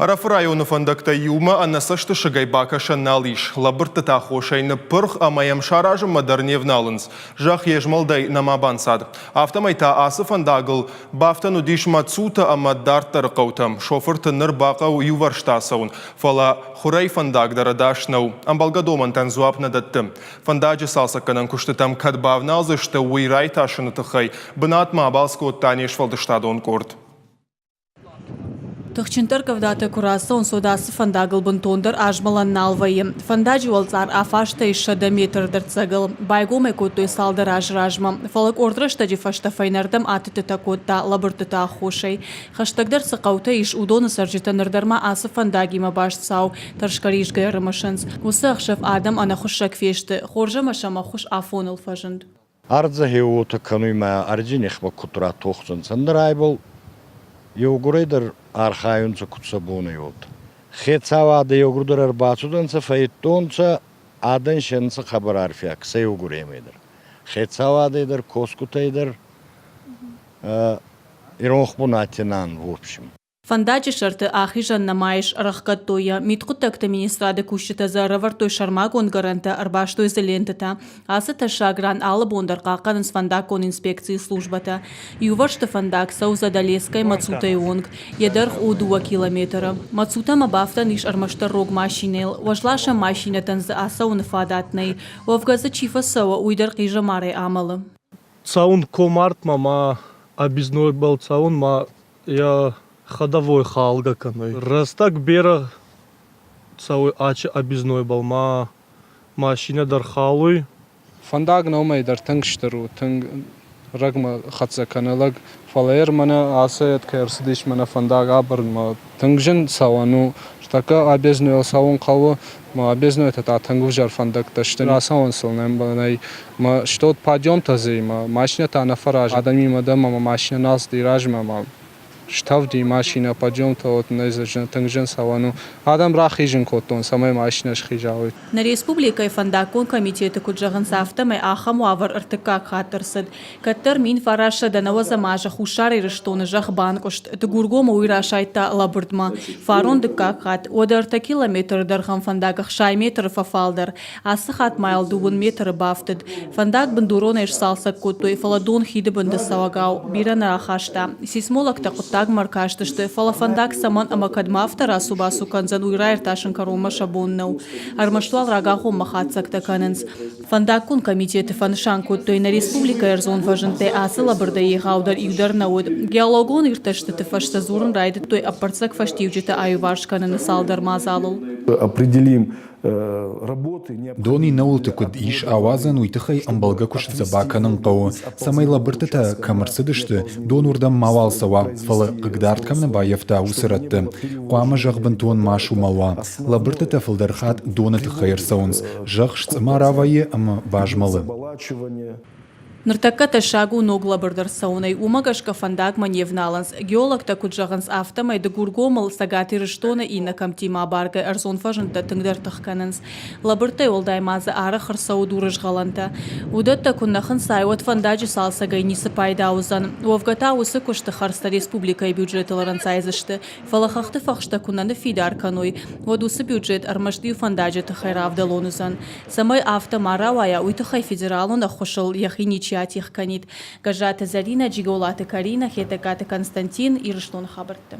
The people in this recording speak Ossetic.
Ӕрӕфы районы фӕндӕгтӕй иумӕ ӕнӕ цӕстысыгӕй бакӕсӕн нал ис. Лӕбырдтыты аххосӕй ныппырх ӕмӕ йӕм саразынмӕ дӕр не вналынц. Зӕхх йе змӕлдӕй нӕма банцад. Афтӕмӕй та ацы фӕндагыл бафтӕн уыдис Мацутӕ ӕмӕ дарддӕры хъӕутӕм. Шофырты ныр бахъӕуы иувӕрсты ацӕуын, фӕлӕ хурӕй фӕндаг дӕр ӕдас нӕу. Ӕмбӕлгӕ домӕнтӕн дзуапп нӕ дӕтты. Фӕндаджы цалцӕггӕнӕн куыстытӕм кӕд бавналдзысты, уый райтасыны тыххӕй бынатмӕ абалц кодта не сфӕлдыстадон къорд. Тыхджындӕр къӕвдатӕ куы рацӕуынц, уӕд ацы фӕндагыл бынтондӕр азмӕлӕн нал вӕййы. Фӕндаджы уӕлцъар афазтӕй 100 метры дӕрддзӕгыл. Байгом ӕй кодтой цалдӕр азы размӕ, фӕлӕ къорд рӕстӕджы фӕстӕ фӕйнӕрдӕм атыдтытӕ кодта лӕбырдтыты аххосӕй. Хӕстӕгдӕр цы хъӕутӕ ис, уыдоны цӕрджытӕ ныр дӕр ма ацы фӕндагимӕ баст цау тӕрсгӕ-ризгӕ ӕрымысынц. Уыцы ӕхсӕв адӕм ӕнӕхуыссӕг фесты, хорз ӕмӕ сӕм ӕххуыс афоныл фӕзынд. Ӕрдзӕ хе уотӕ кӕнуй ма ӕрдзи нихмӕ куд ратохдзӕнцӕ, ӕндӕр айбӕл еугурӕй дӕр архайунцӕ куд сӕ бон ӕй, уотӕ. Хецауадӕ еугурдӕр ӕрбацудӕнцӕ, фӕййидтонцӕ, адӕн се нцӕ хъӕбӕр арфиаг сӕ еугуремӕй дӕр. Хецауадӕй дӕр, косгутӕй дӕр иронх бунати нӕ ан, в общем. Фӕндаджы сӕрты ахизӕн нӕма ис, ӕрӕхгӕдтой йӕ. Мидхъуыддӕгты министрады кусджытӕ дзы ӕрӕвӕрдтой сӕрмагонд гӕрӕнтӕ, ӕрбастой дзы лентытӕ. Ацы тӕссаг ран алы бон дӕр хъахъхъӕнынц фӕндаггон инспекцийы службӕтӕ. Иувӕрсты фӕндаг цӕуы Задӕлескӕй Мацутӕйы онг. Йӕ дӕргъ у 2 километры. Мацутӕмӕ бафтӕн ис ӕрмӕстдӕр рог машинӕйыл. Уӕзласӕн машинӕтӕн дзы ацӕуыны фадат нӕй. Уӕвгӕ дзы чи фӕцӕуы, уый дӕр хъизӕмарӕй амӕлы. Цӕун Комартмӕ ма объезднойбӕл цӕун ма йӕ ходовой халгӕ кӕнуй. Рӕстӕг берӕ цӕуй ачи объезднойбӕл ма машинӕ дӕр халуй. Фӕндаг нӕумӕй дӕр тынг стыр у, тынг рӕгмӕ хӕццӕ кӕны лӕг, фӕлӕ йер мӕнӕ ацы кӕй ӕрцыдис мӕнӕ фӕндаг абырынмӕ тынг зын цӕуӕн у. Ныртӕккӕ объезднойыл цӕуын хъӕуы, ма объезднойтӕ та тынг ӕвзӕр фӕндӕгтӕ сты. Рацӕуӕн сыл нӕй. Ма что подъемтӕ дзы ма машинӕ та нӕ фӕразы. Адӕмимӕ дӕр ма машинӕ нал цыди размӕ ма стӕвди машинӕ, подъемтӕ вот нӕ тынг зын цӕуӕн у. Адӕм рахизын кодтон, цӕмӕй машинӕ схиза, уый. Нӕ республикӕйы фӕндаггон комитеты куыд зӕгъынц, афтӕмӕй ахӕм уавӕр ӕртыккаг хатт ӕрцыд. Кӕддӕр 1990 азы Хуссар Ирыстоны зӕхх банкъуыст, Дыгургомы уый расайдта лӕбырдмӕ. Фарон дыккаг хатт, уӕдӕ 3 километры дӕргъӕн фӕндаг 60 метры фӕфалдӕр. Ацы хатт ма йыл 20 метры бафтыд. Фӕндаг бындуронӕй сцалцӕг кодтой, фӕлӕ дон хиды бынты цӕуӕгау бирӕ нӕ ахаста. Сейсмологтӕ хъуыддагмӕ ӕркастысты, фӕлӕ фӕндаг цӕмӕн ӕмӕ кӕдмӕ афтӕ рацу-бацу кӕндзӕн, уый раиртасын кӕронмӕ сӕ бон нӕу. Ӕрмӕст уал рагагъоммӕ хатдзӕгтӕ кӕнынц. Фӕндаггон комитеты фӕнысан кодтой, нӕ республикӕйы ӕрдзон фӕзындтӕй ацы лӕбырдӕй егъаудӕр иу дӕр нӕ уыд. Геологон иртӕстыты фӕстӕ дзурын райдыдтой ӕппӕрццӕг фӕстиуджытӕ аиуварс кӕныны цалдӕр мадзалыл. Определим Дон иннӕуылты куыд ис ауадзӕн, уый тыххӕй ӕмбӕлгӕ куыстытӕ бакӕнын хъӕуы, цӕмӕй лӕбырдтытӕ кӕм ӕрцыдысты, дон уырдӕм мауал цӕуа, фӕлӕ хъыгдард кӕм нӕ баййӕфта, уыцы рӕтты. Хъуамӕ зӕхх бынтон ма сумӕл уа. Лӕбырдтытӕ фылдӕр хатт доны тыххӕй ӕрцӕуынц, зӕхх сцъымара вӕййы ӕмӕ базмӕлы. Ныртӕккӕ тӕссаг у ног лӕбырд ӕрцӕуынӕй, уымӕ гӕсгӕ фӕндагмӕ не вналынц. Геологтӕ куыд зӕгъынц, афтӕмӕй Дыгургомыл Цӕгат Ирыстоны иннӕ кӕмттимӕ абаргӕ ӕрдзон фӕзындтӕ тынгдӕр тых кӕнынц. Лӕбырдтӕй уӕлдай ма дзы арӕх ӕрцӕуы дурызгъӕлӕнтӕ. Уыдӕттӕ куы нӕ хынцай, уӕд фӕндаджы цалцӕгӕй ницы пайда уыдзӕн. Уӕвгӕ та уыцы куысты хӕрдзтӕ республикӕйы бюджетыл ӕрӕнцайдзысты. Фӕлӕ хӕхты фӕхстӕ куы нӕ ныффидар кӕной, уӕд уыцы бюджет ӕрмӕст иу фӕндаджы тыххӕй равдӕлон уыдзӕн. Цӕмӕй афтӕ ма рауайа, уый тыххӕй федералон ӕххуысыл йӕхи ничи атигъ кӕнид. Гӕззаты Зӕринӕ, Джиголаты Каринӕ, Хетӕгкаты Константин, Ирыстоны хабӕртты.